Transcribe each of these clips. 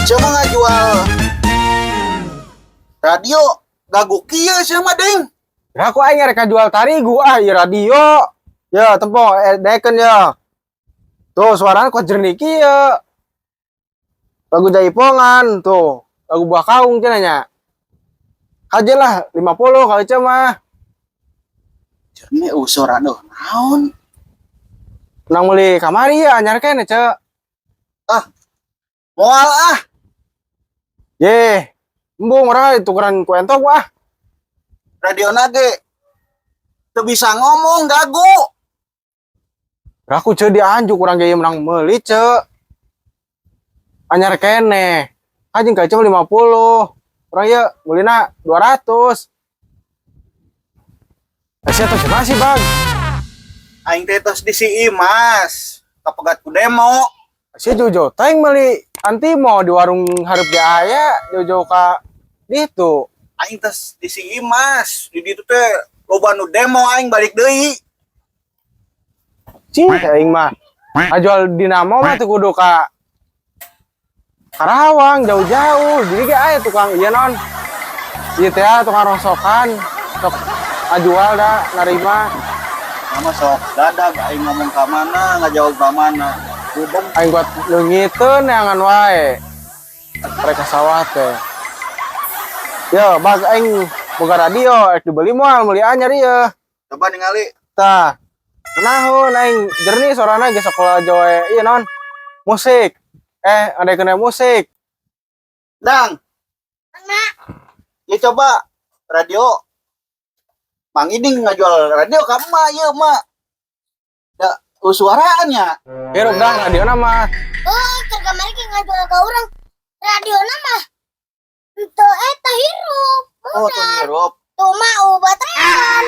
Cuma ngajual radio gagu kieu sia mah, Ding. Ya aku aing rek jual tarigu ah ieu radio. Ya tempo daekeun ya. Tuh suaranya kok jernih kieu. Lagu jaipongan tuh, lagu buah kaung cenah nya. Aja lah 50 kali ceu mah. Jernih suara aduh naon. Menang meuli kamari ya anyar keneh, Ceu. Moal ah. Ye, embung urang tukeran ku entog ah. Radio nage teu bisa ngomong, gagu. Aku ceu dianjuk urang ge menang meuli, Ceu. Anyar keneh. Anjing ka ceu 50. Urang ye meulina 200. Eh, sia tos masih, Bang. Aing teh tos di si Imas. Kapegat ku demo. Sia jauh-jauh teuing meuli antimo di warung hareup ge aya, jauh-jauh ka ditu. Aing tos di si Imas. Di ditu teh loba nu demo, aing balik deui. Cing, aing mah. Ngajual dinamo mah teu kudu ka Karawang jauh-jauh. Jadi ge aya tukang ieu non. Ieu teh ah, tukang rongsokan. Sok ngajual da narima. Nama sok dadag aing ngomong ka mana, ngajawab ka mana. Budeg. Aing buat leungiteun neangan wae. Mereka sawah teh. Yo, bag aing boga radio, rek dibeli moal, meuli anyar ieu. Coba ningali. Tah. Nahun aing jernih sorana ge sekolah joe ieu non. Musik. Eh, ada kena musik. Dang. Ya coba radio. Mang Iding ngajual radio ka emak ieu emak. Da suaraannya. Hirup dah radio mah. Oh, keur kamari ge ngajual ka urang. Radio mah henteu eta hirup. Oh, tuh hirup. Tuh mah baterai.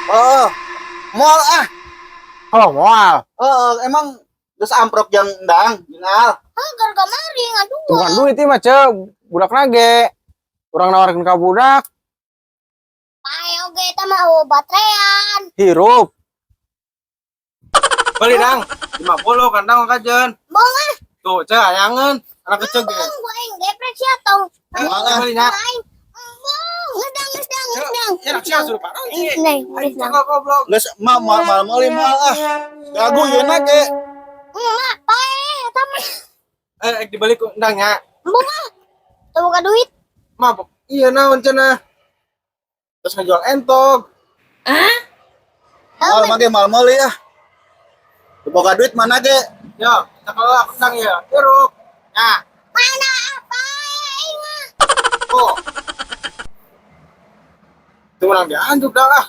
Oh, moal ah. Oh, moal. Oh, emang geus amprok jeung Endang, jeung Al. Oh, keur kamari ngajual. Bukan duit ieu mah, Ceu. Budak nage. Urang nawarkeun ka budak, Pae oge eta mah bateraian. Hirup. Beli dang, 50 kandang kajen. Bohong ah. Tuh, Ceu, ayangeun. Anak kecil ge. Bohong, gua aing geprek sia tong. Moal ah. Beli nya. Aing. Bohong, geus dang, geus dang, geus dang. Ya, sia suruh parang. Neng, geus dang. Goblok. Geus emak moal moal meuli moal ah. Gagu ieu na ge. Emak, pae eta mah. Eh, rek dibeli ku endang nya. Embung ah. Teu boga duit. Mabok. Iya naon cenah. Terus ngejual entog. Moal mah ge moal meuli ah. Teu boga duit mana ge. Yo, cekel lah endang ya. Hirup. Ya. Mana apa aing mah. Oh. Itu urang dianjuk dah ah.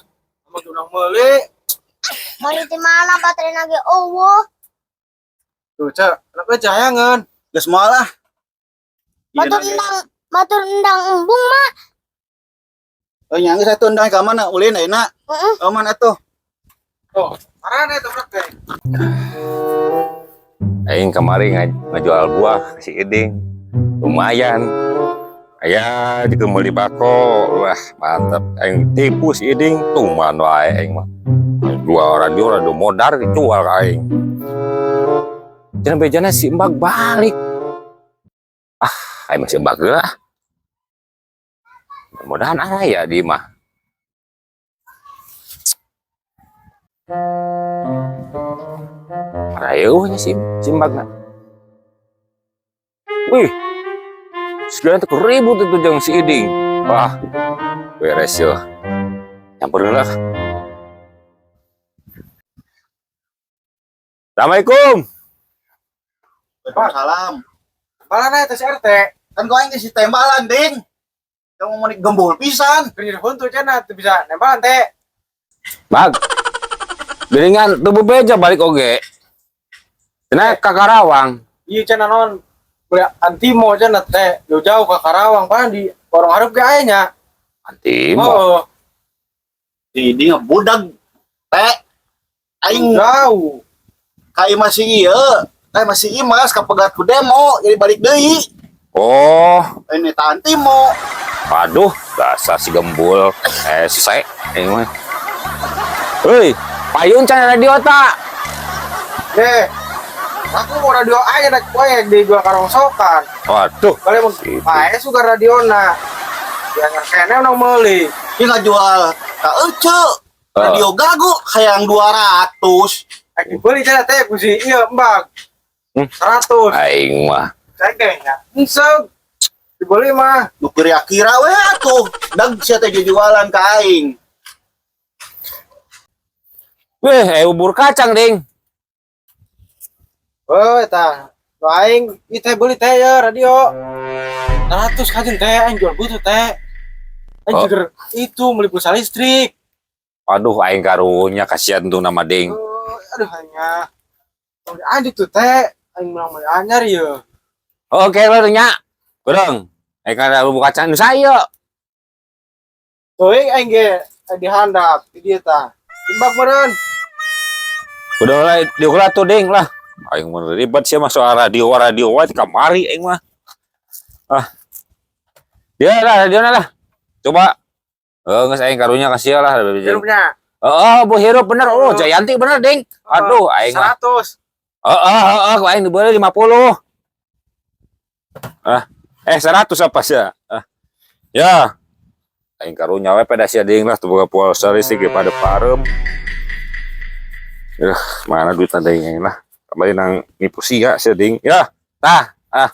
Sama urang meuli. Meuli di mana baterai ge euweuh. Tuh, Ceu, anak kecil hayangeun. Geus moal ah. Ieu Batur na ge. Endang, batur endang embung mah. Oh, nya geus atuh endang ka mana ulin ayeuna? Heeh. Oh, mana tuh? Tuh, marana itu budak teh. Aing kemarin ngajual buah ke si Iding. Lumayan. Aya juga meuli bako. Wah, mantap. Aing tipu si Iding, tuman wae aing mah. Dua radio radio modar dijual ka aing. Cenah bejana si Embag balik. Ah, aing masih Embag heula. Mudah-mudahan aya di mah. Arayeuh nya si si Embagna. Wih, segala teh ribut itu jeung si Iding. Wah, beres ya. Nyamperin lah. Assalamualaikum. Waalaikumsalam. Balana eta si RT. Kan gua aing geus ditembalan, Ding. Kamu mau gembul pisan. Keur huntu cenah teu bisa nembalan teh. Bag. Geuningan teu bebeja balik oge. Cenah ka Karawang. Iya cenah non beli antimo cenah teh jauh-jauh ke Karawang pan di warung hareup ge aya nya. Antimo. Oh, Di di ngebudag. Teh. Aing jauh. ka imah si ieu. Teh masih Imas kapegat ku demo jadi balik deui. Oh, Ini ta antimo. Aduh, dasar si gembul. Hese ini mah. Hei, payun can radio tak? Deh. Aku mau radio aja rek poe dijual ka rongsokan. Waduh. Kalau mau Gitu. pae suka radiona. Ya kene urang meuli. Ini ngajual ka ece. Radio gagu hayang 200. Rek dibeli cenah teh ku si ieu mbak. 100. Aing mah. Cekeh nya. Enseg. Dibeli mah. Nu kira-kira we atuh. Dag sia teh jualan ka aing. Weh, bubur kacang, Ding. Oh, eta. Nu aing ieu teh beli teh ya radio. 100 kajen teh aing jual butuh teh. Aing Oh. juga itu beli pulsa listrik. Aduh, aing karunya kasihan tuh nama Ding. Oh, aduh hanya. Tong dianjuk tuh teh, aing menang meuli anyar ya. Oke, lo nya. Kurang. Aing kada bubur kacang nu saya. Tuh aing ge dihandap di dieu tah. Timbak meureun. Udah lah, diukur tuh Ding lah. Aing mah ribet sih mah soal radio radio wae kamari aing mah. Ah. Dia lah, radio lah. Coba. Eh, geus aing karunya kasih lah. Hirupnya. Oh, bu hirup bener. Oh, Jayanti bener, Ding. Aduh, aing mah. 100. Oh, aing dibeli 50. Ah, 100 apa sih? Ah. Ya. Aing karunya we pada sia ding lah tuh boga pulsa listrik pada parem. Mana duit ada yang lah. Kembali nang nipu sia sia ding. Ya, tah. Ah,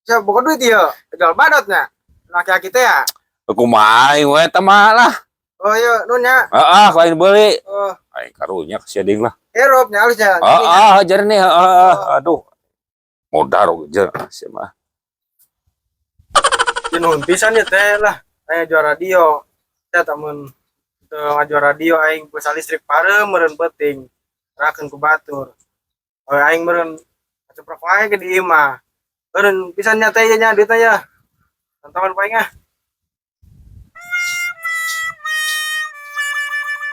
Siap boga duit ieu. Jual badotnya. Laki-laki teh ya. kumaha aing we teh mah lah. Oh iya, nun nya. Heeh, ku aing beli. Oh, Aing karunya sia ding lah. hirup nya halusnya. Heeh, jernih heeh. Aduh. Modar oge sia mah. Nuhun pisan ya teh lah. Aya jual radio. Teh tamun teu ngajual radio aing pulsa listrik parem meureun penting. Rakeun ku batur. Oh, aing meureun ngacoprok wae ke di imah. Meureun pisan nya teh nya duitna ya. Tonton paling ah.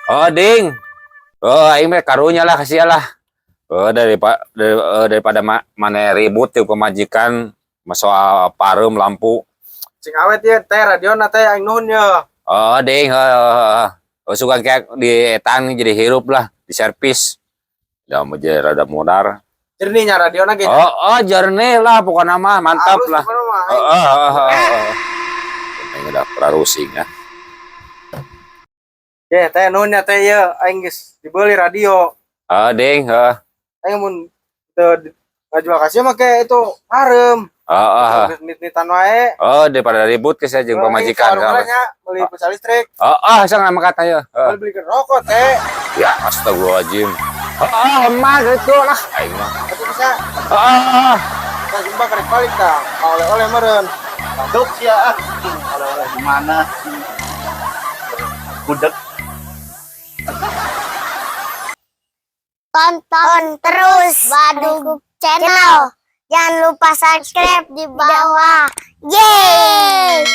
Oh, ding. Oh, aing mah karunya lah kasih lah. Oh, daripada mana ribut tuh pemajikan soal parem lampu. Cing awet ya teh radiona teh aing nuhun ya. Oh, ding. Oh, suka kayak di etan jadi hirup lah, di servis. Ya mau jadi rada modar. Jernihnya radiona ge. Oh, jernih lah pokoknya mah mantap Halus lah. pokokna mah, Oh, aing. oh. Aing udah prarusing ya. Ya teh nuhun ya teh ya aing geus dibeli radio. Oh, ding, heeh. Aing mun teu ngajual kasih mah ke itu parem. Oh. Nit-nitan wae. Oh, daripada ribut ke saya jeung pamajikan. Kan. Beli pulsa listrik, Oh, saya nggak kata ya. beli beli rokok teh. Ya, astagfirullahaladzim. Oh, mah gitu lah. Aing mah. Tapi bisa Oh, kita jumpa karek balik tah. Oleh-oleh meureun. Duk sia ah. Oleh-oleh di mana? Budek. Tonton terus Badug Channel. Jangan lupa subscribe di bawah. Yeay!